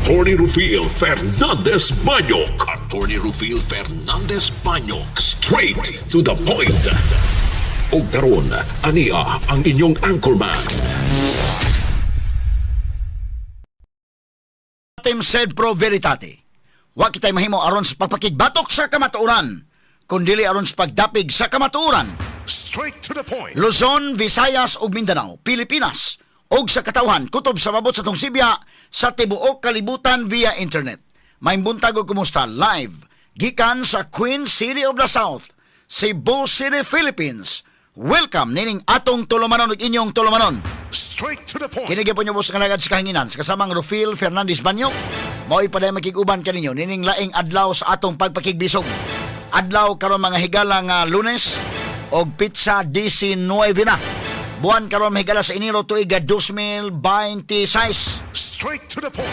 Attorney Rufil Fernandez Banyok. Attorney Rufil Fernandez Banyok. Straight to the point. Og karon, ania ang inyong anchorman. Veritatem sed pro veritate. Wa kitay mahimo aron sa pagpakigbatok sa kamatuoran, kundili aron sa pagdapig sa kamatuoran. Straight to the point. Luzon, Visayas ug Mindanao, Pilipinas ug sa katawhan kutob sa mabot sa tungsibya sa tibuok kalibutan via internet. Maayong buntag ug kumusta live gikan sa Queen City of the South, Cebu City, Philippines. Welcome nining atong tulumanon ug inyong tulumanon. Straight to the point. Kini gyapon yung nga alagad sa kahanginan sa kasamang Rufil Fernandez Banyo. Mao'y paday makig-uban kaninyo nining laing adlaw sa atong pagpakigbisog. Adlaw karon, mga higala, nga Lunes og petsa 19 na. Buwan karon, mahigala, sa Enero, tuig 2026. Straight to the point.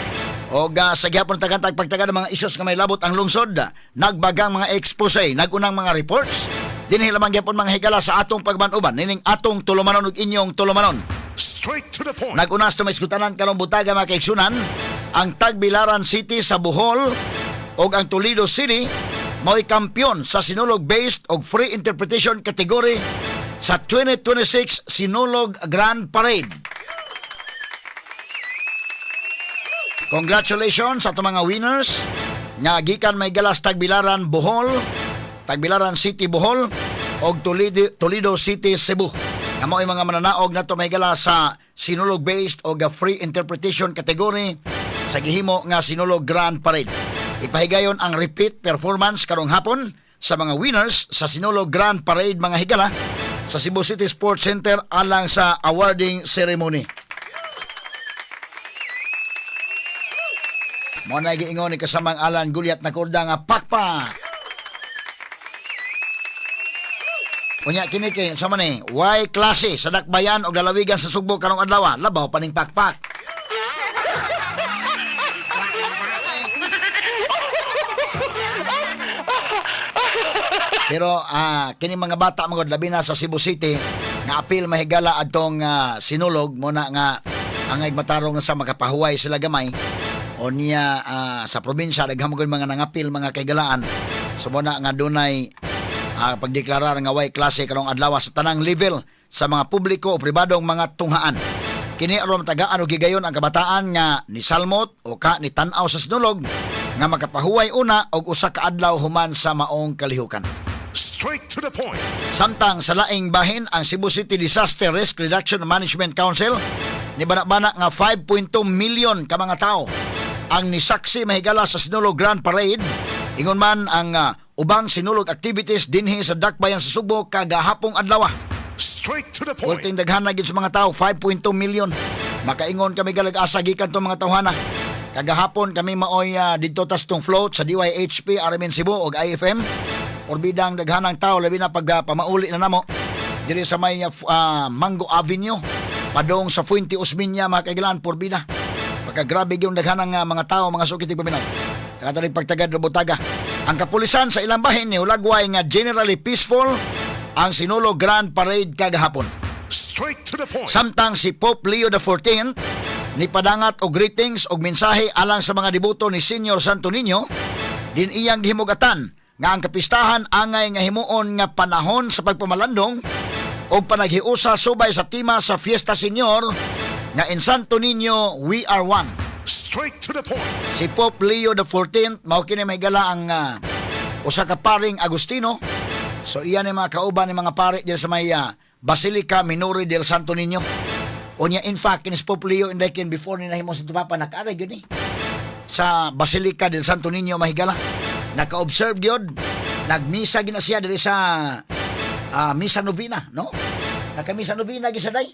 Og sa gihapon tagantag pagtaga ng mga isyos nga may labot ang lungsod, nagbagang mga expose, nagunang mga reports. Dinhi lamang gyapon, mga higala, sa atong pagbanuban nining atong tulumanon ug inyong tulumanon. Straight to the point. Nag-unas to may iskutanan karong butaga, mga kaigsunan, ang Tagbilaran City sa Bohol ug ang Toledo City mao'y kampiyon sa Sinulog based og free interpretation category sa 2026 Sinulog Grand Parade. Congratulations sa atong mga winners nga gikan may galas Tagbilaran Bohol, Tagbilaran City Bohol og Toledo City Cebu. Nga mao'y mga mananaog nato may gala sa Sinulog based og free interpretation category sa gihimo nga Sinulog Grand Parade. Ipahigayon ang repeat performance karong hapon sa mga winners sa Sinulog Grand Parade, mga higala, sa Cebu City Sports Center alang sa awarding ceremony. Mo na giingon ni kasamang Alan Gulyat na kurda nga pakpak. Unya kini kay sa man ni, way klase sa dakbayan og lalawigan sa Sugbo karong adlaw, labaw pa ning pakpak. Pero kini mga bata mga labi na sa Cebu City nga apil mahigala adtong Sinulog mo na nga angay matarong na sa makapahuway sila gamay o niya sa probinsya daghan mo gud mga nangapil, mga kaigalaan. So mo na nga dunay pagdeklarar nga way klase karong adlaw sa tanang level sa mga publiko o pribadong mga tunghaan. Kini aron matagaan og higayon ang kabataan nga ni salmot o ka ni tan-aw sa Sinulog nga makapahuway una og usa ka adlaw human sa maong kalihukan. Straight to the point. Samtang sa laing bahin, ang Cebu City Disaster Risk Reduction Management Council ni bana-bana nga 5.2 million ka mga tao ang nisaksi, mahigala, sa Sinulog Grand Parade. Ingon man ang ubang Sinulog activities dinhi sa Dakbayan sa Sugbo kagahapong adlaw. Straight to the point. Ulting daghan na gid sa mga tao, 5.2 million. Makaingon kami galag asa gikan tong mga tawhana. Kagahapon kami maoy didto tas tong float sa DYHP, RMN Cebu ug IFM. Orbidang daghanang tao labi na pag pamauli na namo diri sa may Mango Avenue padong sa Fuente Osmeña, mga kaigilan, porbida. Pagkagrabe gyud daghanang mga tao, mga sukit paminaw. Nakatalig pagtagad Robutaga. Ang kapulisan sa ilang bahin ni hulagway nga generally peaceful ang Sinulog Grand Parade kagahapon. Straight to the point. Samtang si Pope Leo XIV ni padangat og greetings og mensahe alang sa mga deboto ni Senior Santo Niño, din iyang gihimugatan nga ang kapistahan angay nga himuon nga panahon sa pagpamalandong og panaghiusa subay sa tema sa Fiesta Señor nga "In Santo Niño we are one." Straight to the point. Si Pope Leo XIV mao kini may gala ang usa ka paring Agustino. So iya ni mga kauban ni mga pare diri sa may Basilica Minore del Santo Niño. Unya in fact kini si Pope Leo inday kin before ni nahimo sa Papa nakaara gyud ni sa Basilica del Santo Niño, mahigala. Naka-observe gyud, nagmisa gyud na siya diri sa Misa Novena, no? Nakamisa Novena gyud sa day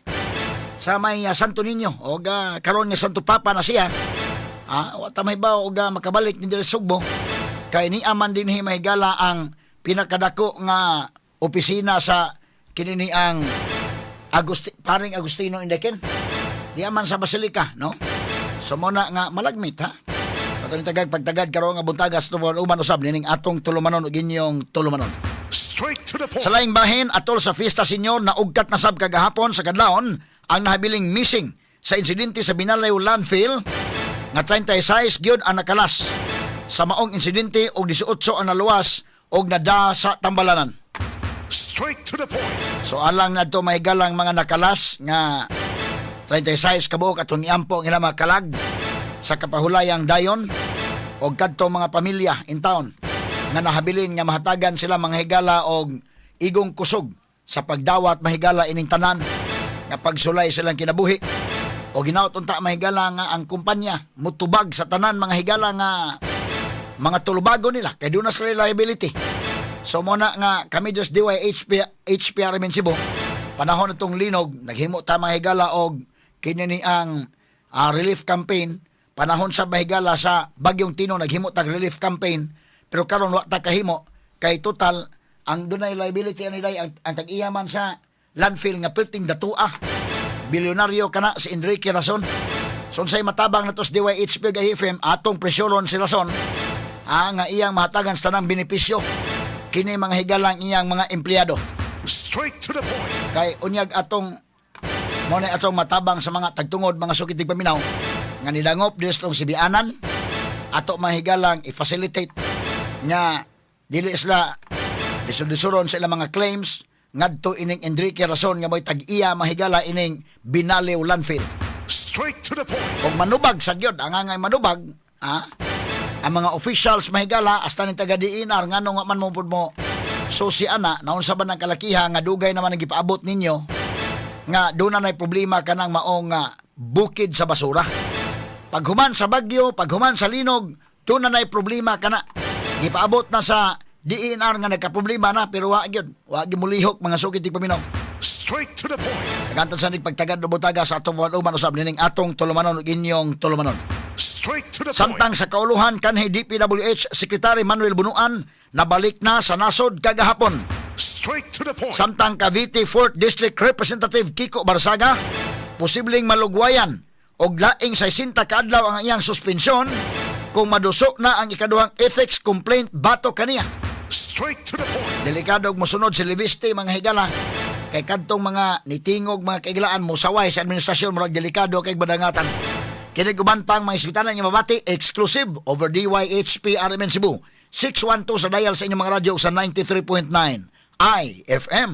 sa may Santo Niño og karon nga Santo Papa na siya. Wa ta mahibaw og makabalik ni diri sa Sugbo kay ni aman dinhi, mahigala, ang pinakadako nga opisina sa kini ni ang paring Agustino Indeken. Di aman sa Basilica, no? So mo na nga malagmit ha. Ato ni tagag pagtagad karon nga buntaga sa tubuan uban usab nining atong tulumanon ug inyong tulumanon. Straight to the point. Sa laing bahin, atol sa Fiesta Señor, na ugkat na sab kagahapon sa kadlawon ang nahabiling missing sa insidente sa Binalayo landfill. Nga 36 gyud ang nakalas sa maong insidente og 18 ang naluwas og nada sa tambalanan. Straight to the point. So alang nadto, mahigalang, mga nakalas nga 36 kabuok, atong iampo ang ilang mga kalag sa kapahulayang dayon og kadto mga pamilya in town nga nahabilin nga mahatagan sila, mga higala, og igong kusog sa pagdawat, mahigala, ining tanan nga pagsulay silang kinabuhi. O ginaot unta, mahigala, nga ang kumpanya mutubag sa tanan, mga higala, nga mga tulubago nila kay duna sila liability. So mo na nga kami just DYHP HPRMN Cebu, panahon itong linog, naghimo ta, mga higala, og kini ni ang relief campaign. Panahon sa, mahigala, sa bagyong Tino, naghimo tag relief campaign, pero karon wa ta kahimo kay total ang dunay liability ani day ang tag-iya man sa landfill nga perting datua, bilyonaryo kana si Enrique Razon. So unsay matabang nato sa DYHP ug IFM, atong presyoron si Razon nga iyang mahatagan sa tanang benepisyo kini, mga higalang iyang mga empleyado. Straight to the point. Kay unyag atong mo na atong matabang sa mga tagtungod, mga sukit paminaw nga nidangop dito sibianan ato, mga higalang, i-facilitate nga dili sila lisod-lisuron sa ilang mga claims ngadto ining Enrique Razon nga mo'y tag-iya, mahigala, ining Binaliw Landfill. Straight to the point. Kung manubag sa gyud ang angay manubag, ha, ang mga officials, mahigala, hasta ning taga DENR, ngano nga man mo pud mo susi ana? Naunsa ba ng kalakiha nga dugay naman ang gipaabot ninyo nga doon na problema kanang maong bukid sa basura? Paghuman sa bagyo, paghuman sa linog, doon na problema kana. Gipaabot na sa DENR nga nagkaproblema na, pero wa gyud, wa gyud mulihok, mga sukit paminaw. Straight to the point. Tagantan sa pagtagad o butaga sa atong uman usab nining atong tulumanon ug inyong tulumanon. Straight to the point. Samtang sa kauluhan, kanhi DPWH Secretary Manuel Bunuan nabalik na sa nasod kagahapon. Straight to the point. Samtang Cavite 4th District Representative Kiko Barsaga posibleng malugwayan og laing 60 kaadlaw ang iyang suspensyon kung maduso na ang ikaduhang ethics complaint batok kaniya. Straight to the point. Delikado og mosunod si Leviste, mga higala, kay kadtong mga nitingog, mga kaiglaan, mosaway sa administrasyon, murag delikado kay badangatan. Kini uban pang mga isgitanan nga mabati exclusive over DYHP RMN Cebu, 612 sa dial sa inyong mga radyo sa 93.9 IFM.